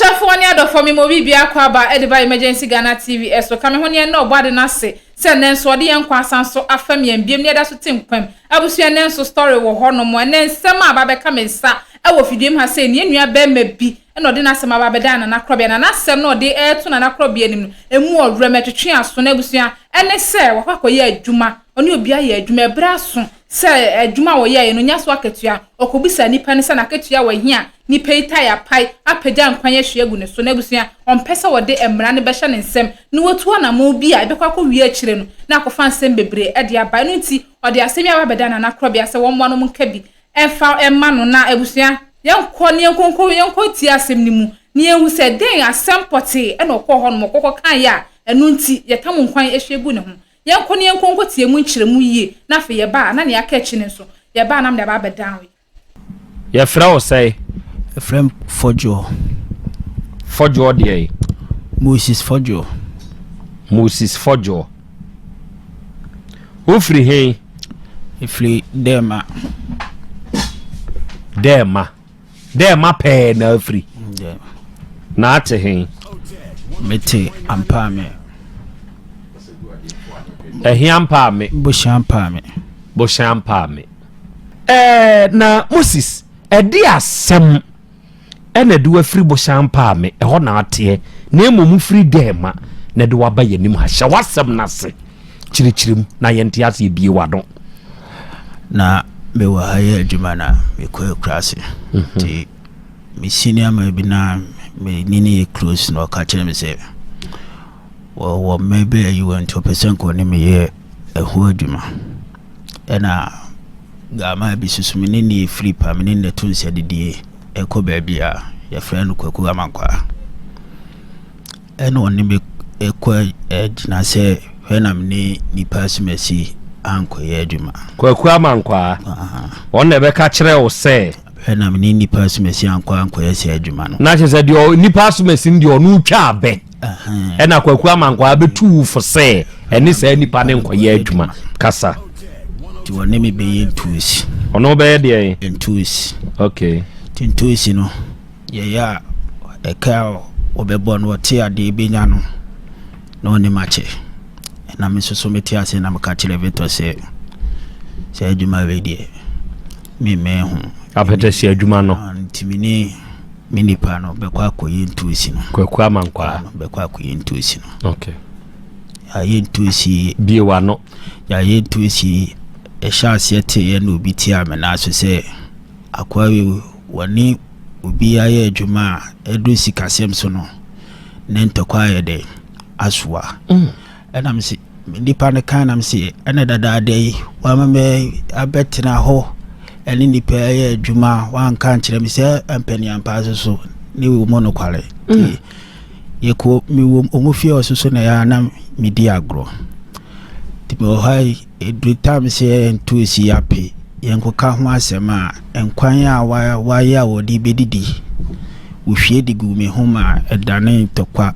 Ahyɛfoɔ ne adɔfoɔ me ma obi biara kɔ aba de ba Emergency Ghana TV so. Ka me ho ne yɛn nnɔ Ɔbɔade no ase sɛ nnɛ nso ɔde yɛn nkwa asan so afam yɛn biom ne yɛda so te nkwa mu. Abusua nnɛ nso story wɔ hɔ nom. Ɛnnɛ nsɛm a aba abɛka me nsa wɔ fidua mu ha sei no yɛn nua barima bi na ɔde n'asɛm aba abɛdan Nana Korɔbea na n'asɛm no a ɔde reto Nana Korɔbea anim no emu ɔwerɛm ɛtwetwe aso na abusua ɛne sɛ wakɔ akɔyɛ adwuma ɔne obi ayɛ adwuma ɛberɛ aso sɛ adwuma a ɔyɛeɛ no ɔnya so akatua ɔkɔbisa nipa no sɛ n'akatua wɔ he a nipa yi tae apae apagya nkwan ahwie agu ne so na abusua ɔmpɛ sɛ ɔde mmara no bɛhyɛ ne nsam na watu anamɔn bi a ɛbɛkɔ akɔwie akyire no na akɔfa nsɛm bebree de aba ɛno nti ɔde asɛm yi aba abɛda Nana Korɔbea sɛ wɔmmoa no nka bi mfa mma no na abusua yɛnkɔ na yɛnkɔnkɔ yɛnkɔ tie asɛm no mu na yɛnhu sɛ dɛn asɛm pɔtee na ɔkɔɔ hɔ nom ɔkɔkɔ kaeɛ a ɛno nti yɛtam nkwan hwie gu ne ho. Yɛnkɔ na yɛnkɔ nkɔ tie mu nkyerɛmu yie na afei yɛba a na nea aka akyi no nso yɛba a na mede aba abɛdan wo. Yɛfrɛ wo sɛn? Yɛfrɛ me Fɔdwoɔ. Fɔdwoɔ deɛn? Moses Fɔdwoɔ. Moses Fɔdwoɔ. Wofiri he? Mefiri Dɛɛma. Dɛɛma. Dɛɛma pɛɛ na afiri. Na ate he? Mete Ampaame. Ɛhe Ampaame? Bohyɛ Ampaame. Bohyɛ Ampaame. Ɛɛ na Moses, ɛde asɛm ɛna ɛde wafiri bohyɛ Ampaame, ɛhɔ na ateɛ, na mmom firi Dɛɛma na ɛde waba yɛn anim ha. Hyɛ w'asɛm no ase. Kyerɛkyerɛ mu na yɛnte aseɛ bie w'ano. Na mewɔ ha yɛ adwuma na mekɔ akuraase mhm. nti me senior man bi na me ne ne yɛ close na ɔka kyerɛ me sɛ wɔwɔ mmɛ bɛ ayi wɔ nti ɔpɛ sɛ nka ɔne me yɛ ɛho adwuma ɛna gama bi soso me ne ne yɛ free pa me ne ne to nsa didie ɛkɔ baabi a yɛfrɛ no Kwaku Amankwaa. Ɛna ɔne me kɔ gyina sɛ hwɛ na me ne nipa asumasi ankɔyɛ adwuma. Kwaku Amankwaa, ɔno na ɛbɛka kyerɛ wo sɛ. Hwɛ na me ne nipa asumasi ankɔ ankɔyɛ sɛ adwuma no. Na kyerɛ sɛ deɛ nipa asumasi no deɛ ɔno twa abɛ. Ɛna Kwaku Amankwaa bɛtu wo fo sɛ ɛne saa nipa no nkɔyɛ adwuma. Kasa. Nti ɔne me bɛyɛ ntuosi. Ɔno bɛyɛ deɛ? Ntuosi. Okay. Nti ntuosi no. Yɛyɛ a, ɛka a wɔbɛbɔ no, ɔte adeɛ bɛnya no na ɔne makyɛ. Ɛna me nso so mete ase na meka kyerɛ Victor sɛ sɛ adwuma wei deɛ memmɛn ho. Apɛtɛsi adwuma no. Ah, nti me ne me nipa no bɛkɔ akɔyɛ ntuosi no. Kwaku Amankwaa. Bɛkɔ akɔyɛ ntuosi no. Okay. Yɛayɛ ntuosi. Bie w'ano. Yɛayɛ ntuosi ɛhyɛ aseɛ teeɛ na obi tia me nan so sɛ akoa wei wɔne obi ayɛ adwuma a ɛduru sikasɛm so no ne ntɔkwa ayɛ dɛ asoa mm. ɛna me se nipa no kan na me se ɛna dadaada yi wama me abɛtena hɔ ɛne nipa ayɛ adwuma wanka nkyerɛ me sɛ mpaniampa so so ne wɔ mu nokware mm. yɛkɔ mewɔ ɔmo fie ɔso so na ɛyɛ na medi agorɔ nti mewɔ hɔ yi Ɛduru tam sɛ yɛnto si ape, yɛnkɔka ho asɛm a, nkwan a wɔayɛ a wɔde bɛdidi, wɔhwie de guu me ho ma ɛdanee ntɔkwa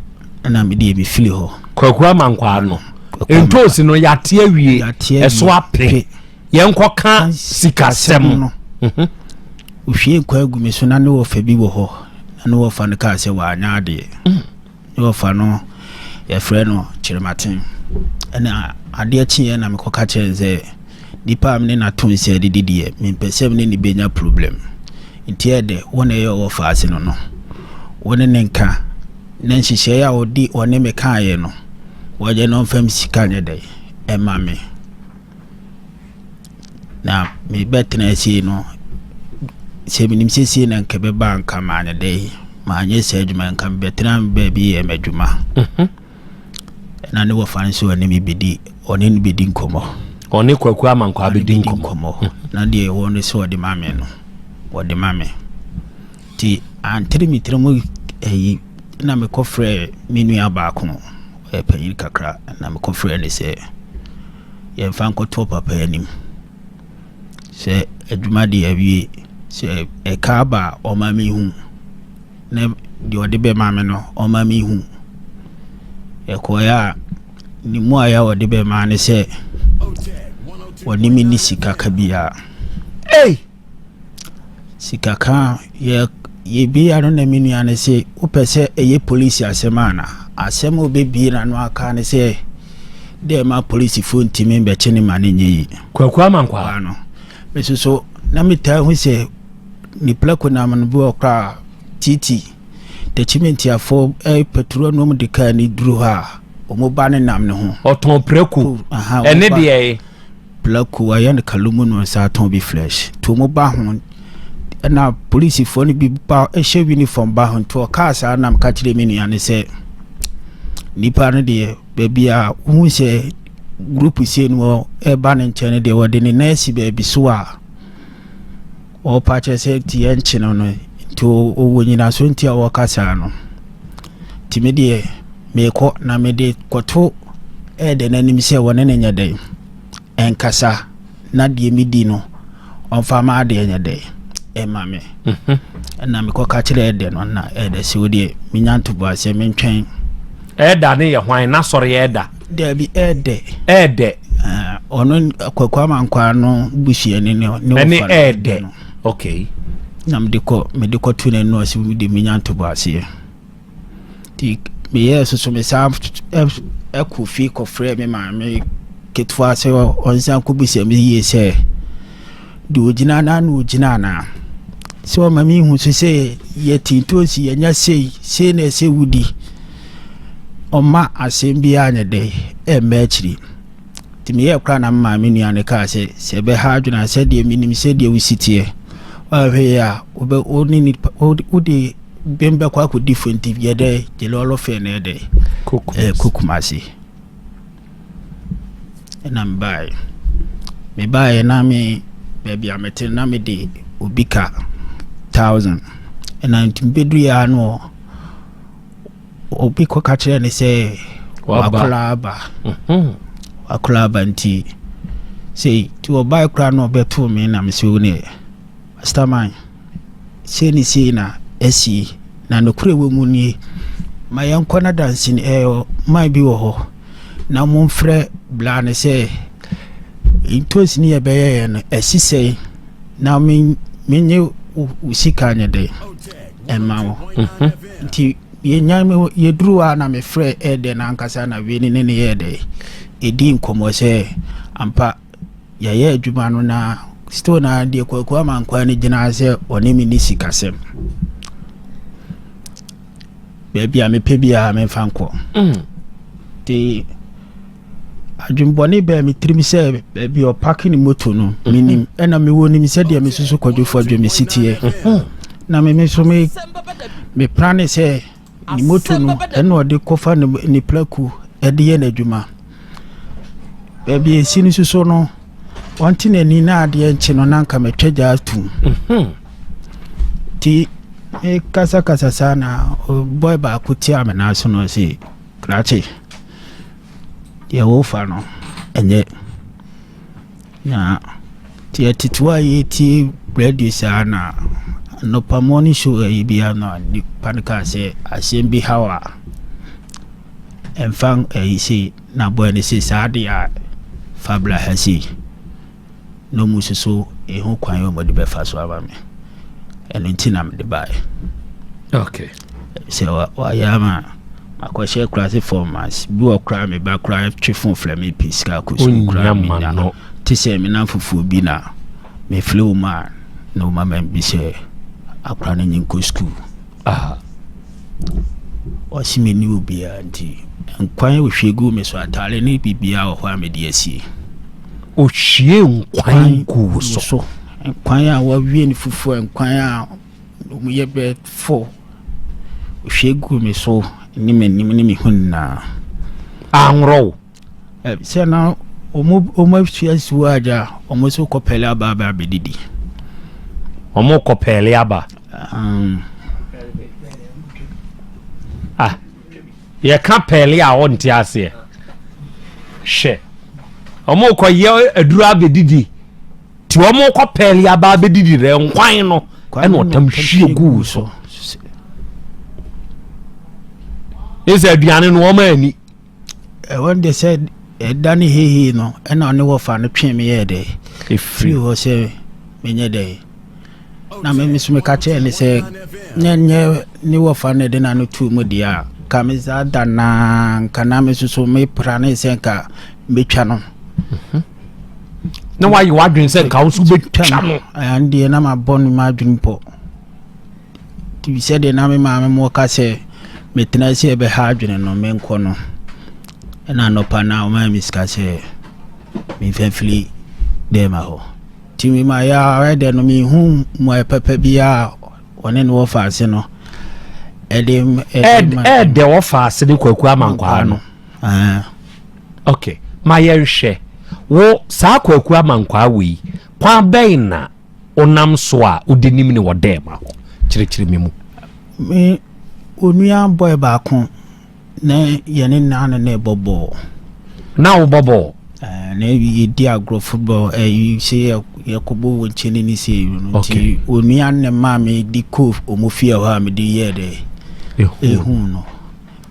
na me deɛ mefiri hɔ. Kwaku Amankwaa no, ntoosi no yɛate awie, ɛso ape, yɛnkɔka sikasɛm no. Mhm. Wɔhwie nkwan gu me so na ne wɔfa bi wɔ hɔ, na ne wɔfa no kaa sɛ wɔanyɛ adeɛ. Mm. Ne wɔfa no yɛfrɛ no Kyerematen. Ɛna adeɛ kyeeɛ na mekɔka kyerɛɛ no sɛ nipa a mene no ato nsa adidi deɛ mempɛ sɛ mene no bɛnya problem. Nti ɛdɛ wo na ɛyɛ ɔwɔ ase no no wo ne ne nka na nhyehyɛeɛ a ɔde ɔne me kaeɛ no wɔnyɛ no ɔmfa me sika nyɛ dɛ ɛma me. Na mebɛtena ase no, sɛ menim sɛ sei na nka ɛbɛba a nka manyɛ dɛ manyɛ saa adwuma nka mebɛtena baabi yɛ m'adwuma. Mhm. Ɛna ne wɔfa no sɛ ɔne me bɛdi ɔne no bɛdi nkɔmmɔ. Ɔne Kwaku Amankwaa bɛdi nkɔmmɔ. Mhm. Na deɛ ɛwɔ no sɛ ɔde ma me no, ɔde ma me. Nti antere me tiri mu ayi na mekɔfrɛ me nua baako ɔyɛ panyin kakra na mekɔfrɛ no sɛ yɛmfa nkɔto papa anim sɛ adwuma deɛ awie sɛ ɛka aba a ɔma me hu na deɛ ɔde bɛma me no ɔma me hu ɛkɔeɛ a ne mu ayɛ a ɔde bɛma ne sɛ ɔne me ni sika ka biara Hey! Sika ka yɛ Yɛbie ano na me nua no se, wopɛ sɛ ɛyɛ polisi asɛm ana? Asɛm a ɔbɛbie n'ano aka ne sɛ, dɛ ma polisifoɔ ntumi mbɛkye ne ma no nyɛ yi. Kwaku Amankwaa. No. Me nso so, na metaa hu sɛ ne prako nam no bi wɔ koraa titi. Takyimentiafoɔ eh, paturo nom de kaa ne duru hɔ a, wɔn ba ne nam ne ho. Ɔtɔn prako. Ɛne deɛ. Prako wayɛ no kalumu no nsa atɔn bi fresh. Nti wɔn ba ho ɛna polisifoɔ no bi ba hyɛ uniform ba ho nti ɔkaa saa na meka kyerɛ me nua no sɛ nipa no deɛ baabi a wohu sɛ group sei no ɛba ne nkyɛn no deɛ wɔde ne nan asi baabi so a Ɔrepa kyerɛ sɛ nti yɛnkye no no nti ɔwɔ nyinasoɔ nti a ɔreka saa no. Nti me deɛ meekɔ na mede kɔto ɛɛdɛ no anim sɛ wɔne no nyɛ dɛn ɛnkasa na deɛ medi no ɔmfa ma adeɛ nyɛ dɛn ɛma me. Mhm. Ɛna mekɔka kyerɛ ɛɛdɛ no na ɛɛdɛ sɛ wo deɛ menya ntoboaseɛ mentwɛn. Ɛɛda ne yɛ hwan? N'asɔre ɛɛda? Dabi ɛɛdɛ. Ɛɛdɛ. Ɔno Kwaku Amankwaa no busuani ne ne ɛne ɛɛdɛ. Okay. Na mede kɔ mede kɔto n'anu ɔsɛ mede menya ntoboaseɛ. Nti meyɛɛ soso mesan ɛkɔ fie kɔfrɛ me maame ketewa sɛ ɔnsan kɔbisa me yie sɛ Deɛ ɔgyina no ara na ɔgyina anaa? Sɛ ɔma mehu so sɛ yɛte ntoosi yɛnya sei sei na ɛsɛ wodi ɔma asɛm biara nyɛ dɛ ɛmma akyiri nti meyɛ koraa na mmaa me nua no kaa sɛ sɛ ɛbɛha adwene a sɛdeɛ menim sɛdeɛ wosi teɛ woahwɛ yɛ a wobɛ wo ne nipa wode bɛm bɛkɔ akɔdi fo nti yɛ dɛ gyele ɔlɔfɛ na ɛdɛ ɛkɔ Kumasi. Ɛna mebaeɛ. Mebaeɛ na me baabi a mete no na mede obi ka thousand. Ɛna nti mebɛduruiɛ ara no obi kɔka kyerɛɛ no sɛ wakora aba. Mhm. Wakora aba nti sei nti ɔbaeɛ koraa na ɔbɛtoo me na mesɛ wo ne Mastermind. Sei ne sei na asi, na nokorɛ wɔ mu nie, ma yɛnkɔ na danseni ɛɛ man bi wɔ hɔ, na momfrɛ bla no sɛ ntosi ne yɛbɛyɛeɛ no asi sɛn, na menye wo sika nyɛ dɛ ɛma wo. Mhm. Nti yɛnya yɛduru hɔ a na mefrɛ ɛɛdɛ no ankasa na wei ne ne ne yɛɛ dɛ ɛdi nkɔmmɔ sɛ ampa Yɛyɛ adwuma no na still na deɛ Kwaku Amankwaa no gyina sɛ ɔne me ni sikasɛm. Baabi a mepɛ biara memfa nkɔ. Nti adwembɔne bɛɛ me tirim sɛ baabi ɔpake ne moto no mhm. menim ɛna mewɔ nim sɛdeɛ me soso Kwadwo Fɔdwo me siteɛ mhm. na me me so me mepra ne sɛ Ne moto no ɛna ɔde kɔfa ne ne prako de yɛ n'adwuma. Baabi a esi no nso so no, ɔnte n'ani na adeɛ nkye no na anka matwa gya atum. Mhm. Nti mekasakasa saa na boy baako tia me nan so no ɔse krakye deɛ wofa no ɛnyɛ. Na nti yɛtete hɔ a yɛretie radio saa na anɔpa morning show ayi bi a na nipa no kaa sɛ asɛm bi haw a ɛmfa ayi sei na boy no se saa deɛ a fa bra ha sei na ɔmo nso so ɛho kwan a wɔde bɛfa so ama me ɛno nti na mede baeɛ. Okay. Sɛ wayɛ ama makɔhyɛ kurase four months bi wɔ koraa me ba koraa twe fon frɛ me pɛ sika akɔ sukuu koraa menya te sɛ me namfofoɔ bi na mefrɛ wo mu a na woma ma bi sɛ akora no nye nkɔ sukuu ɔse menni obiara nti nkwan ohwie gu me so ataare ne biribiara wɔ hɔ a mede asie ohwie nkwan gu so nkwan a wawie ne fufuo nkwan a Wɔyɛ bɛ fo. Ohwie guu me so ne m'anim ne me ho nyinaa. Anworɔ wo. Sɛ na wɔn wɔn asua nsuo agya wɔn nso kɔ pɛle aba aba abɛdidi. Wɔn kɔ pɛle aba. Um. Ah, yɛka pɛle a ɔnte aseɛ. Hwɛ, wɔn kɔ yɛ aduro abɛdidi. Nti wɔn kɔ pɛɛli aba abɛdidi dɛ nkwan no ɛna ɔtam hwie guu so. Ne sɛ aduane no wɔn ani. Ɛwɔ de sɛ ɛda ne hehe no ɛna ɔne wɔfa no twe me yɛɛ dɛ. Efiri hɔ sɛ menyɛ dɛ. Na me nso meka kyerɛ ne sɛ. Na ɛnyɛ ne wɔfa na ɛde n'ano too mu deɛ a, nka me saa da no ara nka na me nso so mepra ne sɛ nka mɛtwa no. Mhm. Na wayɛ w'adwene sɛ nka wo nso bɛtwa no. Ɛno deɛ na mabɔ no m'adwene pɔ. Nti sɛdeɛ na me maame mo ka sɛ metena ase ɛbɛha adwene no menkɔ no. Ɛna anɔpa no a ɔmaa me sika sɛ memfa mfiri dɛm hɔ. Nti me ma yɛ ara dɛ no mehu mmuae papa biara a ɔne no wɔ faase no ɛde ɛdɛ wɔ faase ne Kwaku Amankwaa no. Ok, ma yɛnhwɛ wo saa Kwaku Amankwaa wei kwan bɛn na wonam so a wode nim ne wɔ dɛm hɔ kyerɛkyerɛ me mu. Me onua boy baako Na yɛne naa no na ɛbɔ bɔɔl. Na wobɔ bɔɔl? Ɛɛ na yɛdi agorɔ football ɛyi sɛ yɛkɔbɔ wɔ nkyɛn ne sɛ no nti onua no na maa me de kɔ wɔn fie hɔ a mede yɛɛ dɛ ehu no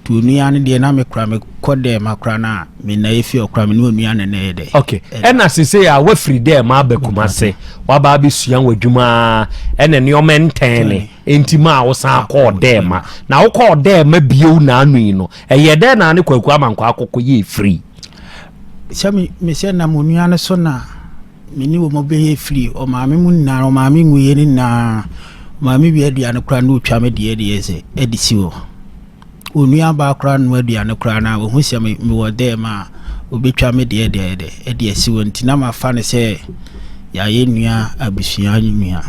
nti onua no deɛ na me kora me kɔ dɛ ma kora no a me na efi ɔkora me ne onua no na ɛyɛ dɛ. Ok ɛna sese a wafiri dɛ ma aba Kumase waba abɛsua wɔ adwuma ɛna nneɛma ntɛn ne. Enti maa wosan kɔɔ Dɛɛma. Na wokɔɔ Dɛɛma bio naanu yi no, ɛyɛɛ dɛn na ne Kwaku Amankwaa kɔkɔ yɛɛ firi? Sɛ me me sɛ nam onua no so na me ne wɔn bɛyɛ firi. Ɔmaame mu nyinaa, ɔmaame nwuiɛ no nyinaa, ɔmaame wie aduane koraa na ɔtwa me deɛ deɛ sɛ ɛde si hɔ. Onua baa koraa noa aduane koraa na ɔhu sɛ me mewɔ dɛm a ɔbɛtwa me deɛ deɛ dɛ ɛde asi hɔ nti na mafa no sɛ yɛayɛ nua abusua nua.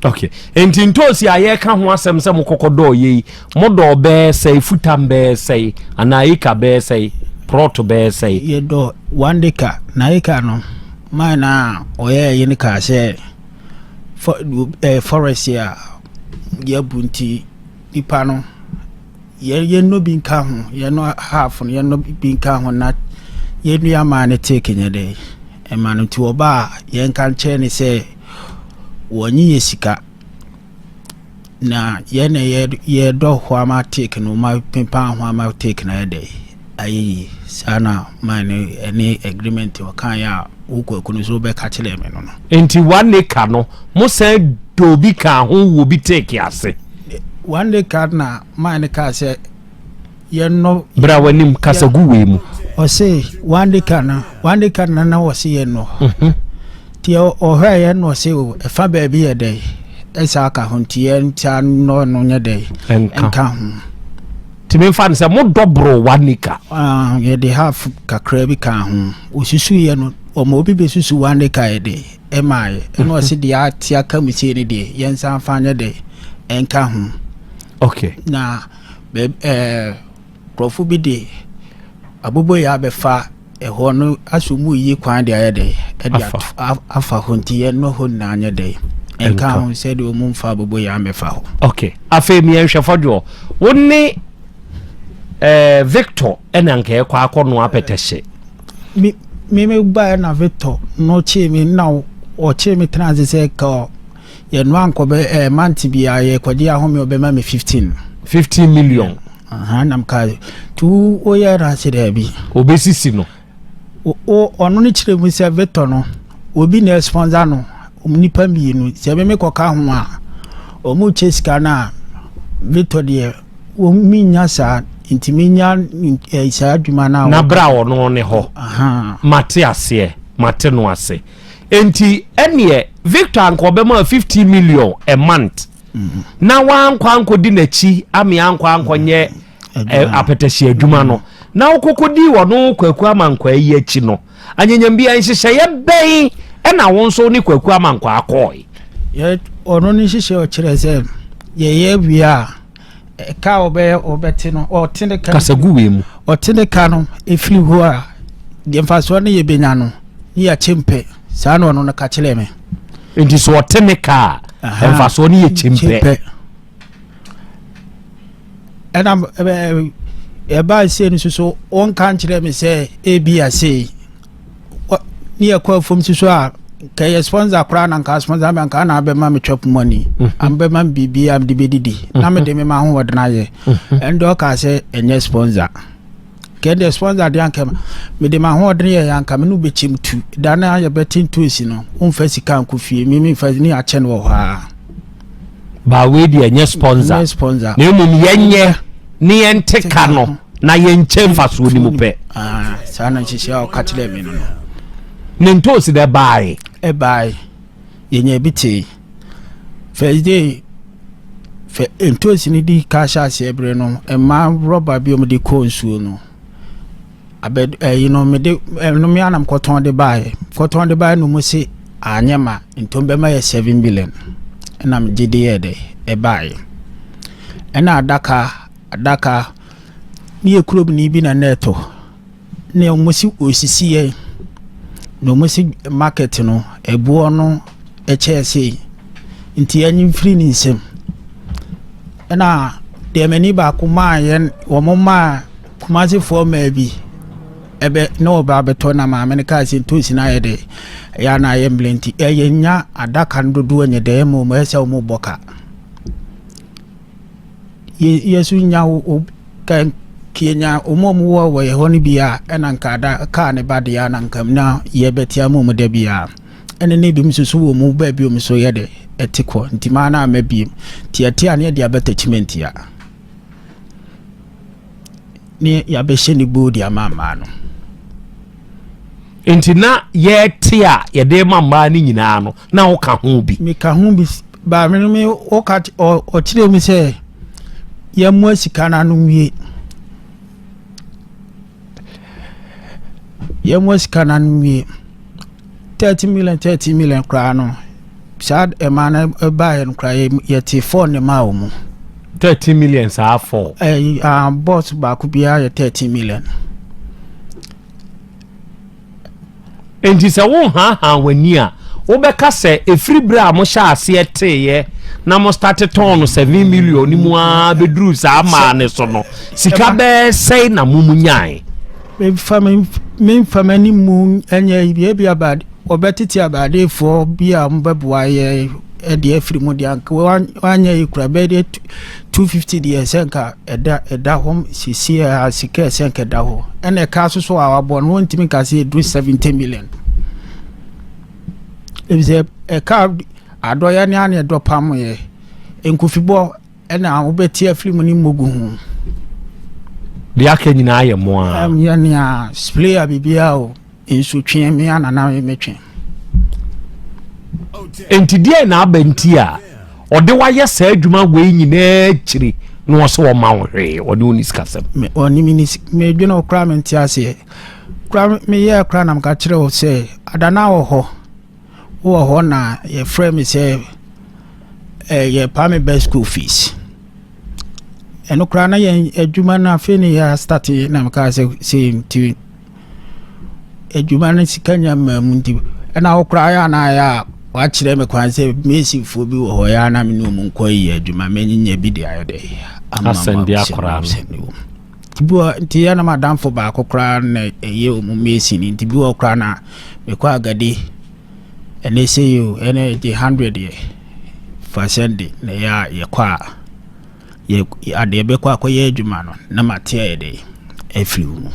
Okay. Nti ntoosi a yɛka ho asɛm sɛ mokɔkɔ dɔɔ yei, modɔɔ bɛɛ sɛe, futam bɛɛ sɛe, anaa eka bɛɛ sɛe, prɔto bɛɛ sɛe? Yɛdɔ one acre, na acre no, man no a ɔyɛɛ yi no kaa sɛ forest a yɛabu nti nipa no yɛ yɛnnɔ bi nka ho yɛnnɔ half no yɛnnɔ bi nka ho na yɛn nua maa no take nyɛ dɛ ɛma no nti ɔba a yɛnka nkyerɛ ne sɛ wɔnye yɛ sika na yɛn na yɛ yɛdɔ hɔ ama take no ma pepa ho ama take no ayɛ dɛ ayɛ yie saa na man no ɛne agreement ɔkaeɛ a wo kwaku no so wobɛka kyerɛ me no no. Nti one acre no mo san dɔ obi kaa ho wɔ bi take ase. One acre na man no kaa sɛ yɛnnɔ. Bra w'anim kasa gu wei mu. Ɔse one acre no one acre no na ɔse yɛnnɔ. Mhm. Nti ɔhwɛɛ yɛn na ɔse o ɛfa baabi yɛ dɛ ɛsa aka ho nti yɛnsa nnɔ no nyɛ dɛ ɛnka ho. Nti memfa no sɛ modɔ boro one acre. Ah, yɛde half kakra bi kaa ho. Osusuiɛ no, ɔma obi bɛsusu one acre yɛ de ɛmaeɛ. Ɛna ɔse deɛ ate aka mu sei no deɛ, yɛnsan fa nyɛ dɛ ɛnka ho. Okay. Na bɛ ɛɛ nkurɔfo bi de aboboyaa abɛfa Ɛhɔ no asɛ ɔmu yi kwan de ayɛ dɛ ɛde afa hɔ nti yɛn no hɔ nyinaa nyɛ dɛ nka ho sɛdeɛ ɔmu mfa abobo yɛn amɛfa hɔ. Ok afei miɛ nhwɛ fɔdwoɔ wo ne eh, Victor ɛna nka ɛkɔ akɔ no apɛtɛhye. Me me me baɛ na Victor no kyee me na ɔkyee me tena ase sɛ ka yɛn no ankɔ bɛ eh, mante biara yɛkɔgye ahome ɔbɛma me 15. 15 million. Aha nam ka nti wo woyɛ no ase daabi. Obesisi no. O ɔno no kyerɛ mu sɛ Victor no obi na ɛsponsor no nipa mmienu sɛ me mekɔka ho a wɔn kyɛ sika no a Victor deɛ wɔn menya saa nti menya eh, saa adwuma no a. Na bra ɔno ne hɔ. Mate aseɛ mate no ase nti ɛneɛ Victor anka ɔbɛma 50 million a month. na wankɔ ankɔdi n'akyi ame ankɔ ankɔnyɛ eh, apɛtɛhye adwuma no na wokɔkɔdi ɔno kwaku amankwaa yi akyi no anyanyambia nhyehyɛeɛ bɛn ɛna wo nso ne kwaku amankwaa kɔɔe ɔno ne nhyehyɛ ɔkyerɛ sɛ yɛyɛ wie a ɛka a ɔbɛyɛ ɔbɛte no ɔte ne ka kasa gu wei mu ɔte ne ka no ɛfiri hɔ a deɛ mfasoɔ no yɛbɛnya no ne yɛakyɛ mpɛ saa na ɔno no ka kyerɛɛ me nti sɛ ɔte ne ka a mfasoɔ no yɛ kyempɛ ɛna ɛbaa sei no soso wɔnka nkyerɛ me sɛ ebi asei ne yɛkɔ afam soso a nka yɛ sponsor koraa na nka sponsor me anka na abɛma me chop money mhm. abɛma me biribi a mede bɛdidi na mhm. mede me ma ahoɔden ayɛ mhm. ɛnde ɔkaa sɛ ɛnyɛ sponsor Kɛ deɛ sponsor deɛ anka mede m'ahoɔden yɛ anka me ne wobɛkyɛm tu da no a yɛbɛte ntoosi no womfa sika nkɔ fie me memfa ne akyɛ no wɔ hɔ a. Ba wei deɛ ɛnyɛ sponsor. Ɛnyɛ sponsor. Na mmom yɛnyɛ ne yɛnte ka no na yɛnkyɛ mfasoɔ no mu pɛ. Ah, saa na nhyehyɛ a ɔka kyerɛɛ me no no. Ne ntoosi dɛ baae. Ɛbaae. Yɛnya bi tee. First day fɛ ntoosi no di ka hyɛ aseɛ bere no, mmaa rɔba bi a wɔde kɔ nsuo no. Abɛ ɛyi no mede ɛno me anam kɔtɔn de baeɛ kɔtɔn de baeɛ no mu se anyɛ ma ntom bɛma yɛ seven billion ɛna megye de yɛɛ dɛ ɛbaeɛ ɛna adaka adaka ne yɛ kurom ni bi na na ɛtɔ ne wɔn si osisi yɛ na wɔn si market no ɛboɔ no ɛkyɛɛ sei nti yɛnyi mfiri ne nsam ɛna deɛ m'ani baako maa yɛn wɔn maa Kumasefoɔ mmaa bi ɛbɛ ne ɔba abɛtɔ na maame no kaa sɛ ntoosi no ayɛ dɛ ɛyɛ a na ayɛ mmerɛ nti ɛyɛ nya adaka no dodoɔ nyɛ dɛ ɛma wɔn ɛyɛ sɛ wɔn bɔ ka yɛ yɛ so nya wo ka kenya wɔn a wɔwɔ wɔ yɛ hɔ no bi a ɛna nka ada kaa ne ba deɛ na nka na yɛbɛte ama wɔn da bi a ɛne ne bi nso so wɔ mu baabi wɔn so yɛ dɛ ɛte kɔ nti maa na ama biem nti ɛte a ne yɛde abɛtɛ kyimɛnti a. ne yɛabɛhyɛ ne buo de ama mmaa no. Nti na yɛte a yɛde ma mmaa no nyinaa no na woka ho bi? Meka ho bi baa me no me woka ɔkyerɛ mu sɛ yɛmmoa sika no ano nwie. Yɛmmoa sika no ano nwie. 30 million 30 million koraa no saa ɛmaa no ɛbaeɛ no koraa yɛte four ne maa wɔn. 30 million saa four. Ɛyi ah boss baako biara yɛ 30 million. Nti sɛ wohaahaa w'ani a wobɛka sɛ ɛfiri berɛ a mohyɛ aseɛ teeɛ na mo starte tɔn no 7 million no mu ara bɛduru saa maa ne so no sika bɛɛ sɛe na mo mu nyae. Memfa me memfa m'ani mu nyɛ bi ebi aba wɔbɛtete abaadefoɔ bi a wɔbɛboa yɛ ɛde afiri mu deɛ anka wanyɛ yi kura bɛyɛ deɛ 250 deɛ sɛ nka ɛda ɛda hɔ sisi a sika ɛsɛ nka ɛda hɔ ɛna ɛka so so a wabɔ no wɔntumi nka sɛ ɛduru 70 million ebisɛ ɛka adɔyɛ ne ane ɛdɔ pam yɛ nkofibɔ Ɛna wobɛte afiri mu ne mmogu ho. Deɛ aka nyinaa yɛ mo a. Yɛ nea spray a biribiara o nsu twe me a nana metwe. Enti deɛ na aba nti a ɔde wayɛ saa adwuma wei nyinaa akyiri na ɔsɛ ɔma wo hwee ɔne wo ne sikasɛm. Ɔne me ne medwene wo koraa mente aseɛ koraa meyɛɛ koraa na meka kyerɛ wo sɛ adana wɔ hɔ. Wowɔ hɔ na yɛfrɛ me sɛ eh, yɛpa me bɛ school fees. Ɛno koraa na yɛn adwuma no afei ne yɛ astate na mekaa sɛ sei nti adwuma no sika nya mmaa mu nti ɛna wo koraa yɛ anaa yɛ a wakyerɛ me kwan sɛ mesinfoɔ bi wɔ hɔ yɛ a na me ne ɔmu nkɔ yɛ adwuma mɛnyɛ bi de ayɛ dɛ ama ma no. Nti bi wɔ nti yɛ na m'adamfo baako koraa na ɛyɛ ɔmo mason nti bi wɔ koraa na mekɔ agadi ɛnɛ sɛ yi o ɛnɛ gye hundred yɛ fa sɛnde na ɛyɛ a yɛkɔ a yɛ adeɛ bɛkɔ akɔyɛ adwuma no na mate ayɛ dɛ afiri wo mu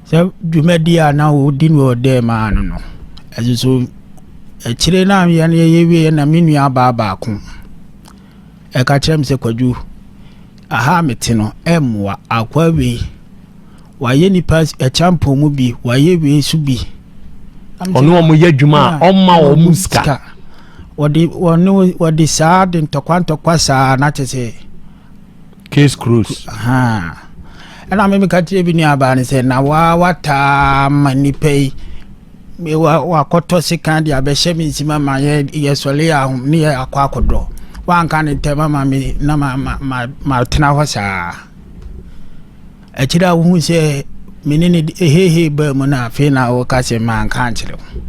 sɛ dwumadi a na wodi no wɔ dɛm maa no no ɛso so akyire no a yɛn yɛyɛ wie na me nua baa baako Ɛka kyerɛ me sɛ, Kwadwo, aha a mete no, ɛmmoa. Akoa wei, wayɛ nipa akyampɔn mu bi, wayɛ wei so bi. Ɔne wɔn yɛ adwuma a ɔmma wɔn sika. Wɔde wɔne wɔde saa de ntɔkwa ntɔkwa saa na kyerɛ sɛ. Case close. Ɛna me meka kyerɛ bi nuabaa no sɛ na waa wataa ma nipa yi. Me wa wakɔtɔ sekan de abɛhyɛ me nsam ama yɛ yɛsɔre yɛ ahom ne yɛ akɔ akɔdɔ wanka ne ntɛm ama me na ma ma ma matena hɔ saa akyire a wohu sɛ me ne ne hehe baa mu na afei na wɔka sɛ manka ankyerɛ wo